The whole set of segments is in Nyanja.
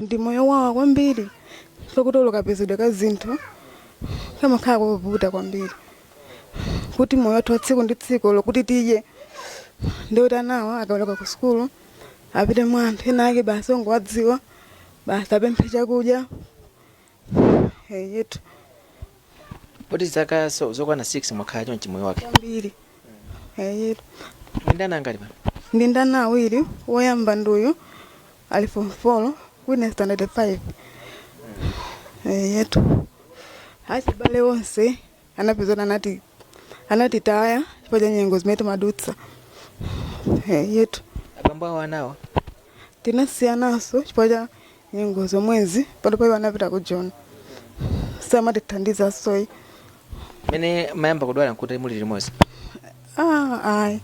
Ndi moyo wawa kwambiri, pakuti olo kapezedwe ka zinthu kamakhala kovuta kwambiri, kuti moyo wathu wa tsiku ndi tsiku lokuti tidye, ndikuti anawa akaweruka ku sukulu apite mwa anthu ena ake basi ongowadziwa basi apemphe chakudya yetu. Poti zaka zokwana 6 mwakhala chonchi moyo wake? Kwambiri yetu. Ndi ana angati pano? Ndi ndi ana awiri. Woyamba nduyu ali form 4, wina standard 5 yetu. Achibale onse anapezana anati anatitaya chifukwa cha nyengo zimene timadutsa yetu. Abambo awo anawa? Tinasiyanaso chifukwa cha nyengo zomwezi. Pano paiwo anapita ku Joni, samatithandizasoyi. Mene mayamba kudwala nkuti muli limodzi? Ah, ayi,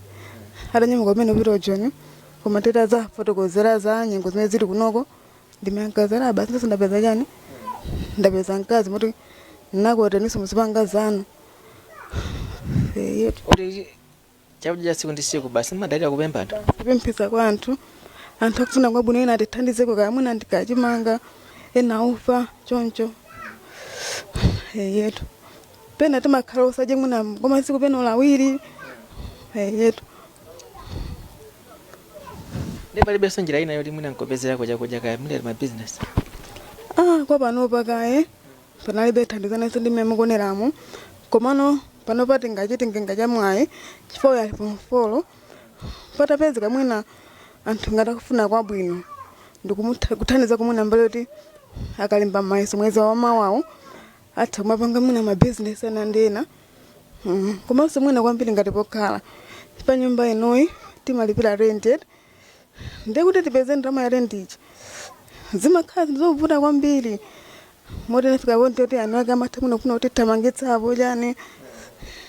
atanyamuka kumene kupita ku Joni, koma titazafotokozera za nyengo zimene zili kunoko, ndimankazera basi ndese ndapeza chani, ndapeza mkazi moti nakuoteniso muzipanga zanu yetu. Kuti chakudya cha tsiku ndi tsiku basi mmadalira kupempha anthu? Kupemphesa kwa anthu, anthu akufuna kwabwino, ena atithandizeko kaya mwina ndikachimanga, ena ufa choncho yetu. Pena timakhala osadya mwina kwa masiku pena awiri yetu. Ndi palibenso njira ina yoti mwina nkupezerako chakudya, kaya muli ma business? Ah, kwa panopa kaye panalibe thandizanenso ndi mmene mukuoneramo, komano panopa tingachite ngenga cha mwayi chifukwa ali form 4. Patapezeka mwina anthu ngati akufuna kwabwino ndikuthandiza kumwina mbali yoti akalemba mayeso mwezi wa mawawo atha kumapanga mwina mabizinesi ena ndi ena. Komanso mwina kwambiri ngati pokhala, pa nyumba inoyi timalipira rent, ndiye kuti tipeze ndalama ya rent iji zimakhala zinthu zovuta kwambiri, moti nafika ponti kuti anu ake amatha mwina kufuna kuti thamangitsapo chani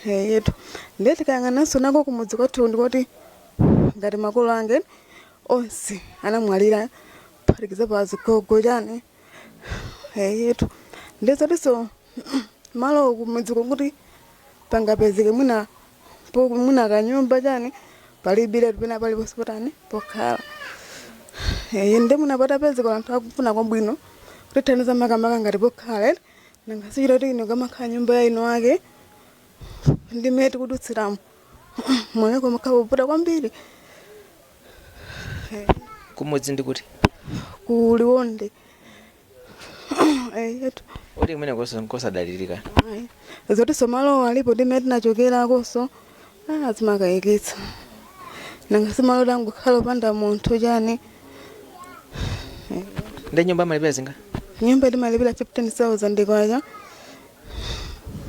yetu. Ndiye tikayang'ananso nako kumudzi kwathu, ndikoti ngati makolo ange onse anamwalira, kuphatikizapo azigogo chani yetu. Ndiye zotinso malo kumudzi kuti pangapezeke mwina mwina kanyumba chani palibire, pena paliponso potani pokhala. Ndiye mwina patapezeka anthu akufuna kwabwino kutithandiza makamaka ngati pokhala, nanga sichita kuti ino kamakhala nyumba ya ino ake, ndimene tikudutsiramo moyo kumakhala kuvuta kwambiri. Kumudzi ndi kuti? Ku Liwonde yetu. Oti kumene kosadalirika? Ayi, zotinso malo alipo ndimene tinachokerakonso, ah, zimakayikitsa, nanga simalo tangokhala opanda munthu chani. Ndi nyumba amalipira zinga? Nyumba timalipira 15,000 kwacha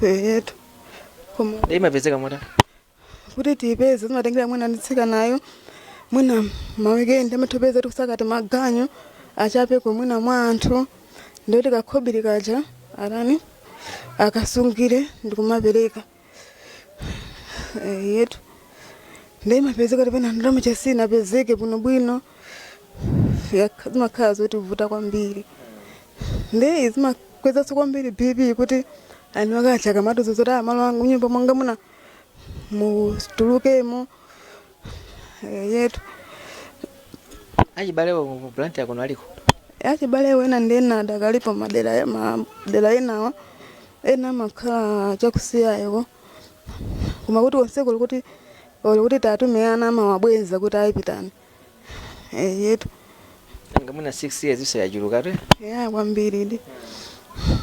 yetu, koma Ndi imapezeka mota? Kuti tiyipeze zimatengera mwina nditsika nayo mwina ma weekend, amatopeza tikusaka timaganyu achapeko mwina mwa anthu, ndoti kakhobiri kaja atani akasungire ndikumapereka yetu. Ndiye imapezeka kuti pena ndalama chasinapezeke bwinobwino, zimakhala zotivuta kwambiri. Ndiye zimakwezanso kwambiri BP kuti anthu akacha akamatiuza zoti ah, malo anga nyumba mwanga muna mutulukemo yetu. Achibalewo ku Blantyre kuno aliko? Achibale ena ndi ena adakalipo madera, madera enawa, ena amakhala chakusiyayoko, koma kuti konseko kuti olo kuti tatume ana amawabweza kuti ayipitani yetu. Nanga mwina 6 years iso yachuluka tu. Ya, kwambiri. Ndi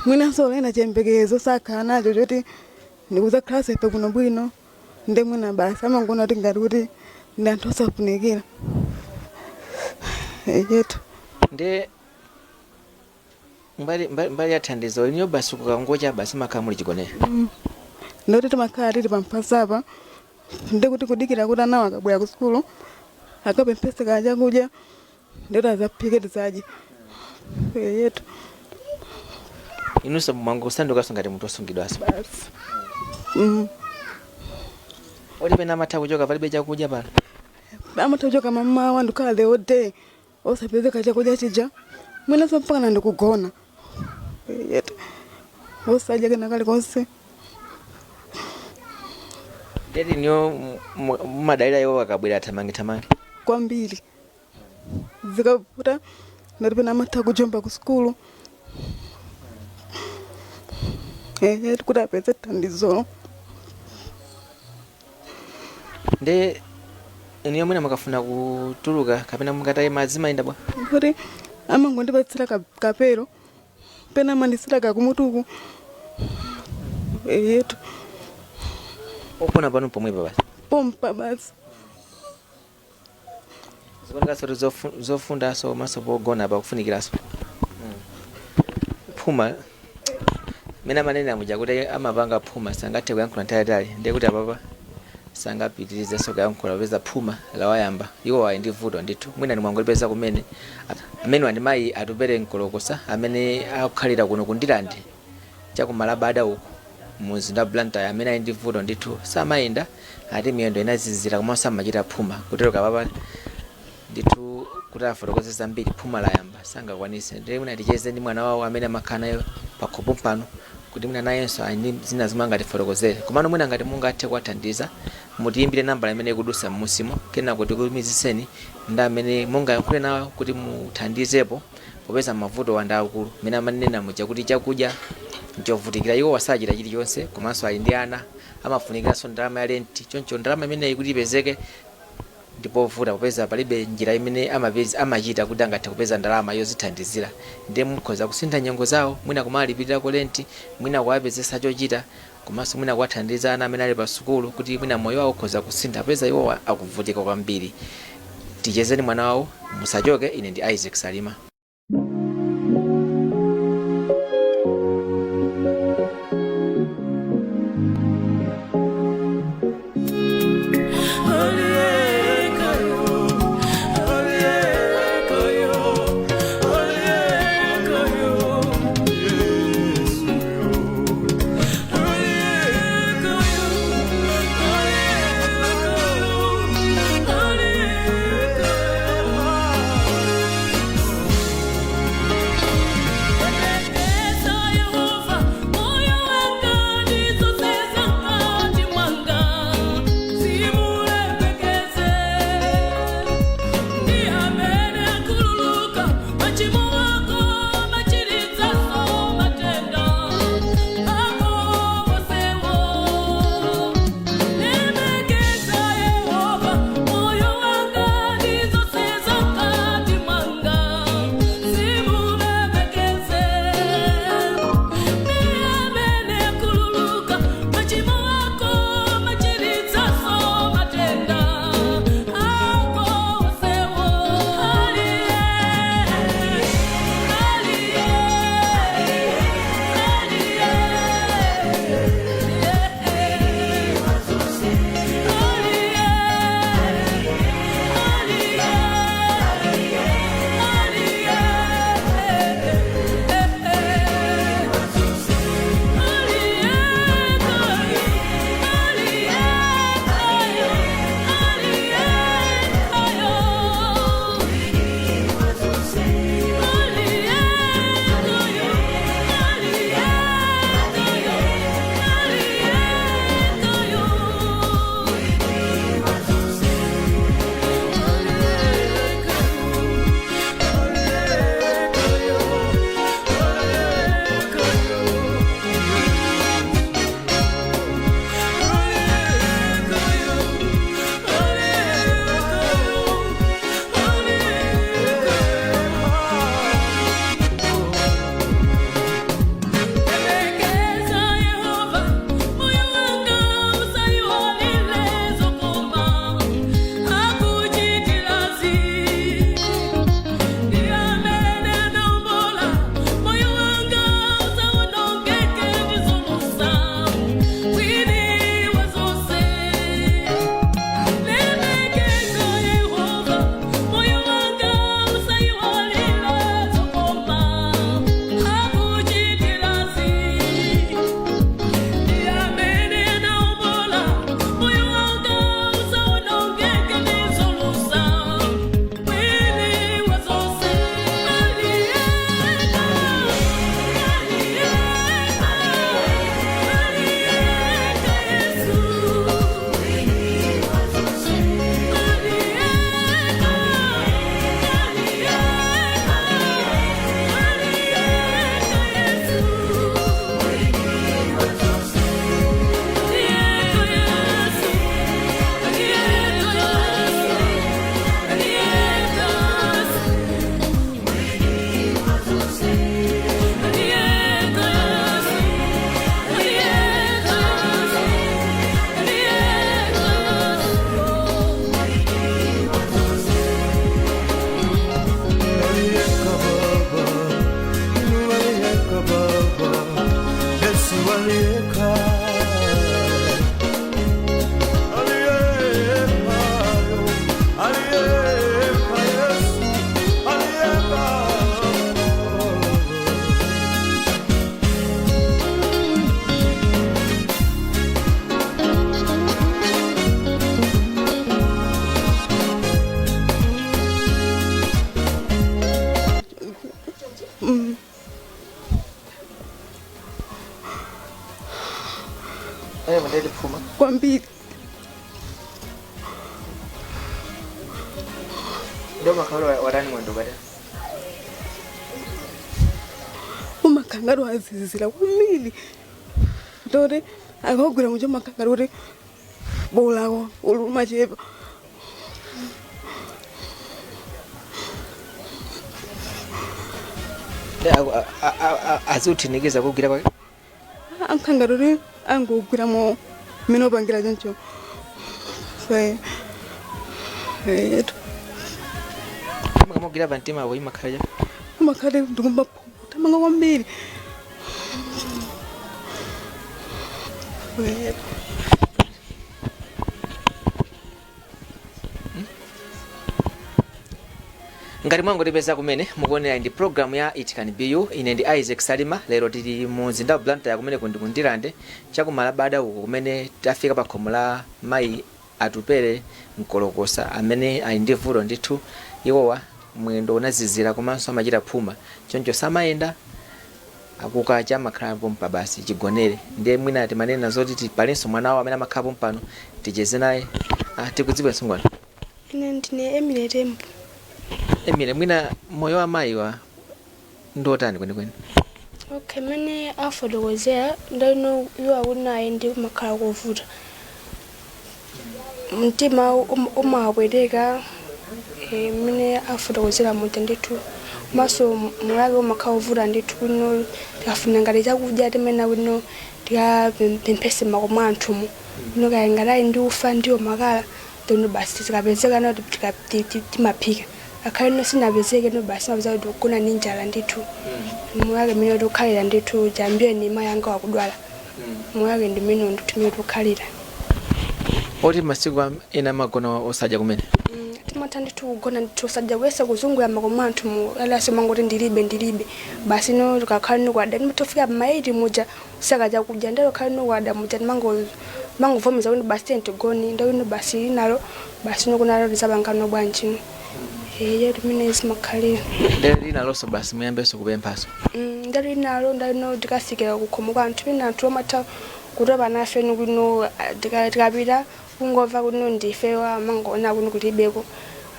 mwinanso ena chiyembekezo sakhala nacho choti ndikudzakhalanso ife kuno bwino, ndi mwina basi amangona kuti ngati kuti ndi anthu osafunikira yetu. Ndi mbali ya thandizo iniyo basi kukangocha basi makhala muli chigonera? Ndoti timakhala tili pamphasapa, ndikuti kudikira kuti anawo akabwera ku sukulu akapemphese chakudya, ndoti azaphike tizadye yetu. Inunso mwangosandukanso ngati munthu osungidwanso? Basi. Oti pena amatha kuchoka palibe chakudya pano? Amatha kuchoka mamawa ndikukhala the whole day osapezeka chakudya chija, mwinanso mpaka ndikugona yetu osadya kena kalikonse. Ndeti iniyo mumadalira iwo akabwera thamange thamange? Kwambiri. Zikavuta Ndati pena amatha kujomba ku sukulu kuti apeze thandizolo. Nde inuyo mwina mukafuna kutuluka kapena mukataye madzi mayenda bwa? Kuti amangondipatsira kapero, pena amandisira kakumutuku eyetu. Opona pano pomwepa basi? Pompa basi. Zikuonekanso kuti zofundanso komanso pogona pakufunikiranso phuma. Mene amanena muja kuti amapanga phuma, sangathe kuyankhula nthawi yayitali, ndiye kuti apapa sangapitirizenso kuyankhula popeza phuma lawayamba. Iwo ali ndi vuto ndithu, mwina nimwangolipeza kumene. Amene ndi mayi Atupere Nkolokosa amene akukhalira kuno kundilande chakumalabada uku mumzinda wa Blantyre, amene ali ndi vuto ndithu, samayenda, ati miyendo inazizira komanso amachita phuma, kutero kapapa ndithu kuti afotokoze zambiri phuma layamba, sangakwanise. Ndiye mwina ticheze ndi mwana wawo amene amakhala naye pakhomo pano kuti mwina nayenso ali ndi zina zomwe angatifotokozere. Komano mwina ngati mungathe kuwathandiza, mutiyimbire nambala imene ikudusa m'musimo, kenako tikulumizitseni ndi amene mungayankhule nawo kuti muthandizepo, popeza mavuto wanda akulu. Mmene amanena muja kuti chakudya nchovutikira, iwo wasachita chilichonse, komanso ali ndi ana, amafunikiranso ndalama ya renti. Choncho ndalama imeneyi kuti ipezeke ndipovuta, popeza palibe njira imene amachita kuti angathe kupeza ndalama yozithandizira. Ndiye mukhoza kusintha nyengo zawo, mwina kumalipirira renti, mwina kuwapezesa chochita, komanso mwina kuwathandiza ana amene ali pa sukulu kuti mwina moyo wawo ukhoza kusintha, popeza iwowa akuvutika kwambiri. Tichezeni mwana wawo, musachoke. Ine ndi Isaac Salima. Ndeti phuma kwambiri. Ndio makhala watani mwendo kata? Umakhangati wazizira kwambiri, toti akagwira mucho makhangati kuti bolako ulumachepa. Aziuthinikiza kugwira kwake? Ankhangati kuti angogwira mo mmene upangira choncho etu. Mukamugwira pamtima apo imakhala cha? Umakhati ndikumba tamanga kwambiri. Ngati mwangotipeza kumene, mukuonera ndi program ya It Can Be You. Ine ndi Isaac Salima. Lero tili mu mzinda wa Blantyre, kumene kundi kundilande chakumalabada uku, kumene tafika pa khomo la mayi Atupere Mkolokosa amene ali ndi vuto ndithu. Iwowa mwendo unazizira komanso amachita phuma, choncho samayenda, akukacha amakhala pompa basi chigonere. Ndiye mwina timanena zoti palinso mwana wawo amene amakhala pompano, ticheze naye. Tikudziwe msungwana. Ine ndine Emile Tembo. Emile, mwina moyo wa mayiwa ndiotani kwenikweni? Okay, mene afotokozera ndalino iwo akuti ndi kumakhala kovuta, mtima umawapweteka, mmene afotokozera muja ndithu. Komanso moyo umakhala ovuta ndithu. Kuno tikafuna ngati chakudya timene kuno tikapemphese makomo anthumo kuno, kaya ngati ali ndi ufa ndiwo makala tono, basi zikapezeka no timaphika. Akhale no sinapezeke no, basi mapeza kuti kugona ndi njala ndithu. Moyo wake mmene tikukhalira ndithu, chambiyeni ni mayi anga wakudwala, moyo wake ndi mmene ndithu mmene tikukhalira. Oti masiku ena amagona osadya kumene? Timatha ndithu kugona ndithu osadya, kuyesa kuzungulira makomo anthu mu alasi mangoti ndilibe ndilibe, basi no tikakhala no kwada timatofika pa ma 8 muja usaka chakudya, ndalo khala no kwada muja timangovomeza kuti basi tiye tigone, ndalo basi linalo basi no kunalo tizapangano bwanji no eyo timene zimakhalira. Ndere linalonso basi muyambenso kupemphaso? Ndalo linalo ndalino tikafikira kukhomo kwa anthu pena anthu amatha kutopa nafe kuno, tikapita kungomva kuno ndife amangoona kuno kulibeko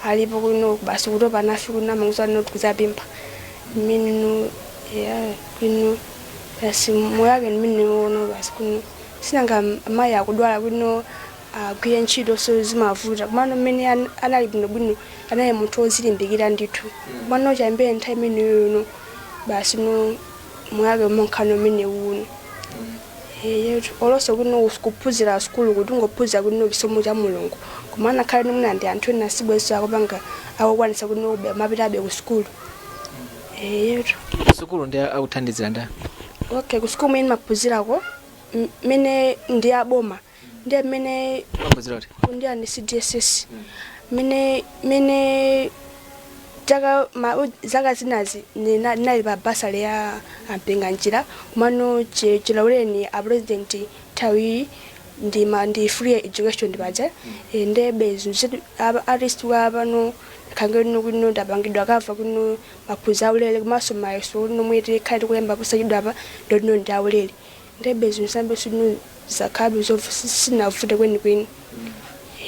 alipo kuno, basi kutopa nafe kuno amangoza no tikuzapempha mmene ya kuno, basi moyo wake mmene uno basi kuno sinanga amayi akudwala kuno agwire ntchito so zimavuta. Komano mmene anali bwinobwino anali munthu wozilimbikira ndithu. Komano chambere nthawi imeneyo no basi no moyo wake umankhano mmene uno eyetu olonso kuno kuphunzira sukulu kuti ungophunzira kuno chisomo cha Mulungu, koma anakhale nimuna ndi anthu ena sibweso akupanga akukwanisa kuno mapitabe ku sukulu eyetu. Sukulu ndi akuthandizira nda? Okay, ku sukulu mene maphunzirako mene ndi aboma, ndiye mmene Maphunzira kuti? Ndi ani CDSS, mene mene chaka zaka zinazi ndinali pa bursary ya Ampinganjira. Komano chilawuleni a president nthawi ndi ndi free education paja. Ndebe zinthu artist kwa pano khange kuno kuno ndapangidwa cover kuno maphunziro aulere, komanso mayeso kuno mwete khali tikulemba posachedwa apa ndodino ndi aulere. Ndebe zinthu zambe sino zakhabe sinavute kwenikweni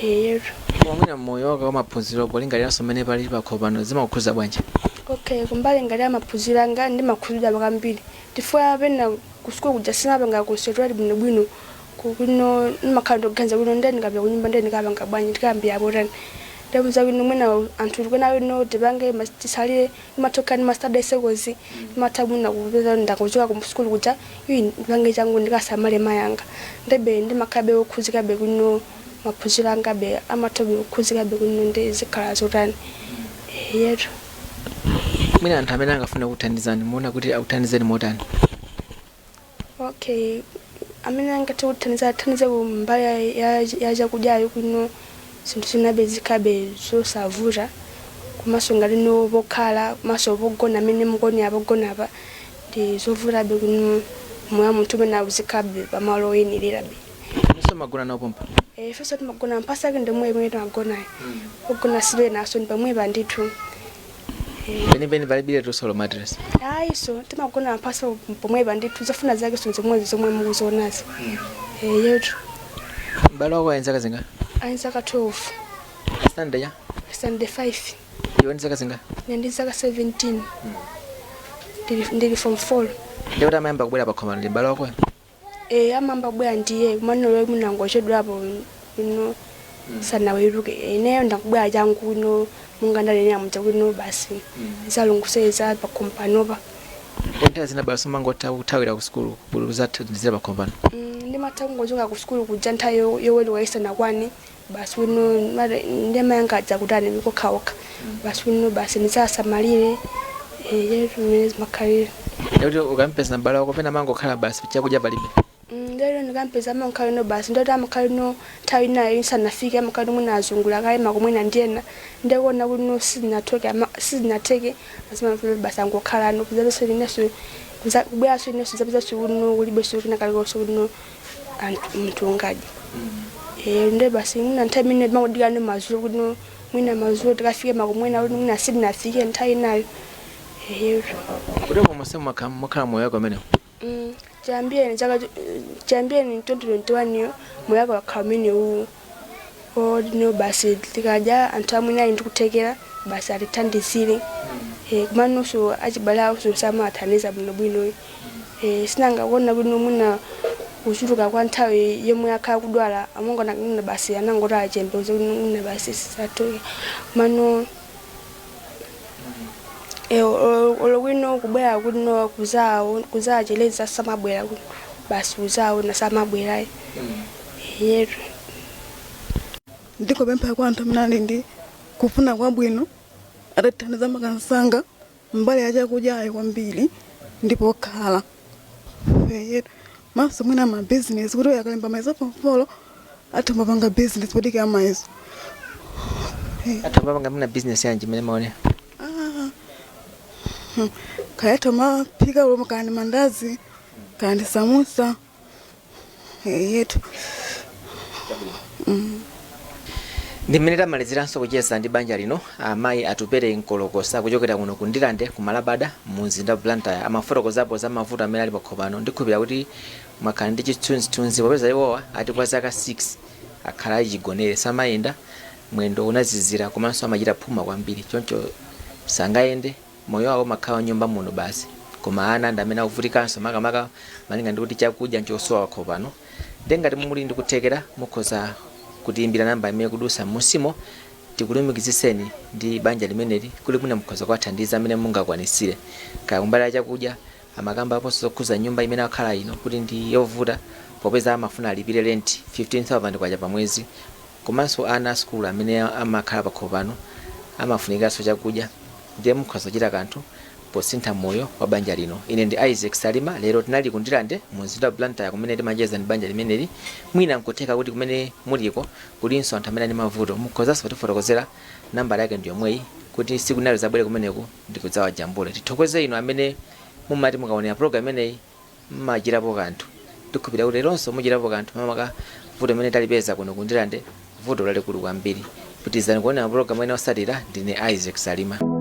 eyetu. Koma mwina moyo wako wamaphunziro polingaliranso mmene pali pakhomo pano zimakukhuza bwanji? Okay, kumbali ngati amaphunziro anga ndimakhuzidwa kwambiri chifukwa pena kusukulu kuja sinapanga concentrate bwinobwino, kuno ndimakhala ndikuganiza kuno ndiye ndikapita kunyumba ndiye ndikapanga bwanji, ndikayambira potani. Ndamuza kuno mwina anthu tikuna kuno tipange tisalire ndimatokha ndi ma study circles, ndimatha mwina kupeza ndakuchoka ku sukulu kuja iyi ndipange changu ndikasamale mayanga. Ndebe ndimakhalabe kukhuzikabe kuno maphunziro angabe amathabe kukhuzikabe kuno ndi zikhala zotani yetu. Mwina anthu amene angafuna kuthandizani, muona kuti akuthandizeni motani? Okay, amene angathe kuthandiza athandize kumbali ya chakudyayo kuno zinthu zinabe zikhabe zosavuta, komanso ngati no pokhala komanso pogona amene mukuonera pogona apa ndi zovutabe kuno moyo wa munthu umene akuzikhabe pamalo oyenererabe. Inunso magona nawo pompa? Ifenso timagona mphasa yake ndomwe imene timagonayo, pogona sibe naso ndi pamwepa ndithu. Penipeni palibe tusolo mattress? Ayiso, timagona mphaso pomwepa ndithu. Zofuna zake so zomwezi zomwe mukuzionazi yetu. M'bale wako ali zaka zinga? Ali zaka 12. Standard ya? Standard 5. Iwe ndi zaka zinga? Ine ndi zaka 17. Ndili form 4. Ndikuti amayamba kubwera pakhomano ndi m'bale wakoyo? Amayamba kubwera ndiye kumanolo munangochedwapo ino sanaweruke. Ineyo ndakubwera changu ino munga ndalenera muja kuno basi zalunguseza pakhomo panopa. Nthawi zina basi umangotha kuthawira ku sukulu bulu zathandizira pakhomo pano? Ndimatha kungochoka ku sukulu kuja nthawi yoweruka isanakwane basi uno ndimayangadza kutani mikokhaokha basi uno basi ndisasamalire yetu mmene zimakhalira. Ndikuti ukampeza m'bale wako pena mangokhala basi, chakudya palibe? Ndero ndikampeza amakhala ino basi, ndoti amakhala ino nthawi inayo isanafike, amakhala mwina azungula kaye makomwena ndiyena ndikuona kuti no sizinathoke sizinatheke basi basi angokhala ano kuzapenso inenso kubweranso inenso zapezanso kuno kulibenso kina kalikonso kuno anthu munthu ungadye. Nde basi mwina nthawi imene timangodikira no madzulo kuno mwina madzulo tikafike makomwena kuti mwina sitinafike nthawi inayo yetu. Kuti momwe mukhala moyo wako amenewo? Chiyambiyeni chaka chiyambiyeni 2021 yo moyo wake wakhala umenewu odino basi tikadya anthu amwene ali ndikuthekera basi atithandizire kumanonso achibale awonso samathandiza bwinobwino sinangakuona bwino mwina kuchuluka kwa nthawi yomwe akhala kudwala amangona mwina basi anangoti achembeuze kuti mwina basi sisathoke mano olo kwino kubwera kuno kuzawo kuzacheleza samabwera kuno basi kuzawo samabwera yetu. Ndikupempha kwa anthu amene ali ndi kufuna kwabwino atatithandiza makansanga mbali ya chakudyayo kwambiri ndipo khala yetu maso mwina mabizinesi kuti akalemba mayeso form 4 atha mapanga bizinesi podikira mayeso. Atha mapanga muna business yanji imene maonera? Ah, kaya tomaphika ulomo kaya ndi mandazi kaya ndi samusa yetu. Ndi mmene tamaliziranso kucheza ndi banja lino. Amayi Atupere Nkolokosa kuchokera kuno ku Ndilande ku Malabada mu mzinda wa Blantyre amafotokozapo za mavuto amene ali pakhomano. Ndikhulupirira kuti mwakhala ndi chithunzithunzi popeza iwowa ati kwa zaka 6 akhala ali chigonere, samayenda, mwendo unazizira komanso amachita phuma kwambiri, choncho sangayende. Moyo wawo umakhala nyumba muno basi, koma ana ndi amene akuvutikanso makamaka malinga ndi kuti chakudya nchosowa pakhomo pano. Ndiye ngati muli ndi kuthekera mukhoza kutiyimbira namba imene kudusa m'musimo tikulumikiziseni ndi banja limeneli kuli mwina mukhoza kuwathandiza amene mungakwanisire kaya kumbali ya chakudya. Amakamba aponso zokhuza nyumba imene akhala ino kuti ndi yovuta popeza amafuna alipire rent 15,000 kwacha pa mwezi, komanso ana a sukulu amene amakhala pakhomo pano amafunikanso chakudya. Ndiye mukhoza kuchita kanthu posintha moyo wa banja lino. Ine ndi Isaac Salima. Lero tinali ku Ndilande mu mzinda wa Blantyre kumene timacheza ndi banja limeneli. Mwina nkutheka kuti kumene muliko kulinso anthu amene ali mavuto, mukhozanso kutifotokozera. Nambala yake ndi yomweyi kuti siku linalo zabwere kumeneku ndikudzawajambula. Tithokoze inu amene mumati mukaonera program imeneyi mmachitapo kanthu. Tikhulupirira kuti leronso muchitapo kanthu makamaka vuto imene talipeza kuno ku Ndilande, vuto lalikulu kwambiri. Pitirizani kuonera program ina osatira. Ndine Isaac Salima.